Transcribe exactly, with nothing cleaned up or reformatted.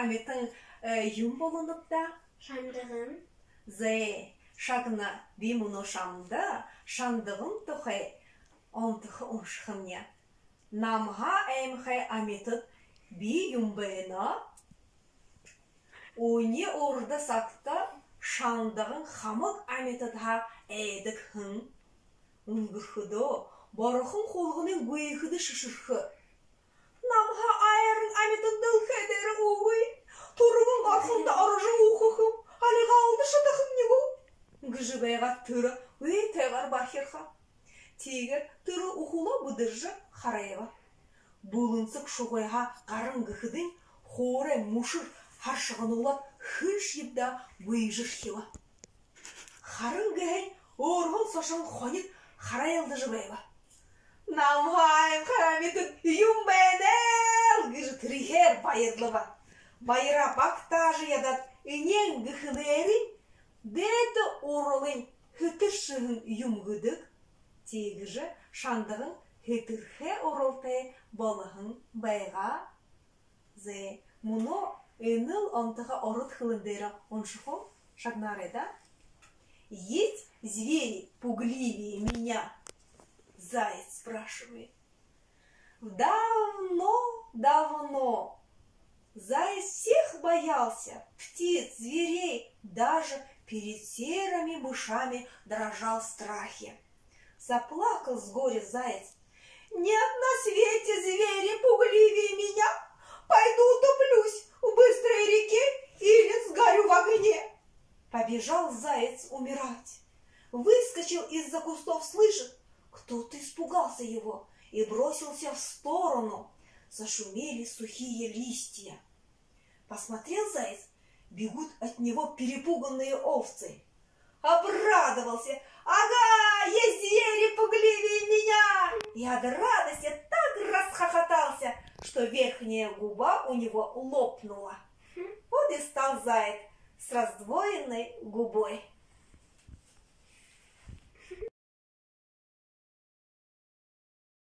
Амитан, э, юун болоноб даа? Шандаган. Зэ, шагна, би мүнөө шамда шандаган тухай онтохо уншахамни. Намһаа аймхай амитад бии юм байна. Үни урда сагта шандаган хамаг амитадһаа айдаг һэн. Үнгэрхэдөө борохон хулганын гүйхэдэ шэшэрхэ. Намһаа айран амитан дэлхэй дээрэ үгы. Түргэн горхондо орожо үхэхэм, али галда шадахамни гү? Гэжэ байгаа тэрэ үетойгөөр бархирха. Тиигээд тэрэ үхэлөө бэдэржэ харайба. Бүлэнсэг шугайһаа гаран гэхэдэнь, хуурай мүшэр харшагануулаад, хэншьеб даа гүйжэрхибэ. Харан гэһэнь, өөрһөөн сошон хонид харайлдажа байба. Намһаа аймхай амитад юм байна л гэжэ тэрээгээр баярлаба. Баяраа багтаажа ядаад, энеэн гэхэнээрнь, дээдэ уралынь хэтэршэһэн юм гэдэг. Тиигэжэ шандаган хэтэрхэ уралтай болоһон байгаа. Зэ, мүнөө энэл онтохо ород хэлэн дээрэ уншахам, шагнаарай даа. Есть звери пугливее меня? Заяц спрашивает. Давно-давно заяц всех боялся, птиц, зверей, даже перед серыми мышами дрожал в страхе. Заплакал с горя заяц. Нет на свете звери пугливее меня. Пойду утоплюсь в быстрой реке или сгорю в огне. Побежал заяц умирать. Выскочил из-за кустов, слышит, кто-то испугался его и бросился в сторону. Зашумели сухие листья. Посмотрел заяц, бегут от него перепуганные овцы. Обрадовался. Ага, есть звери пугливее меня! И от радости так расхохотался, что верхняя губа у него лопнула. Вот и стал заяц с раздвоенной губой.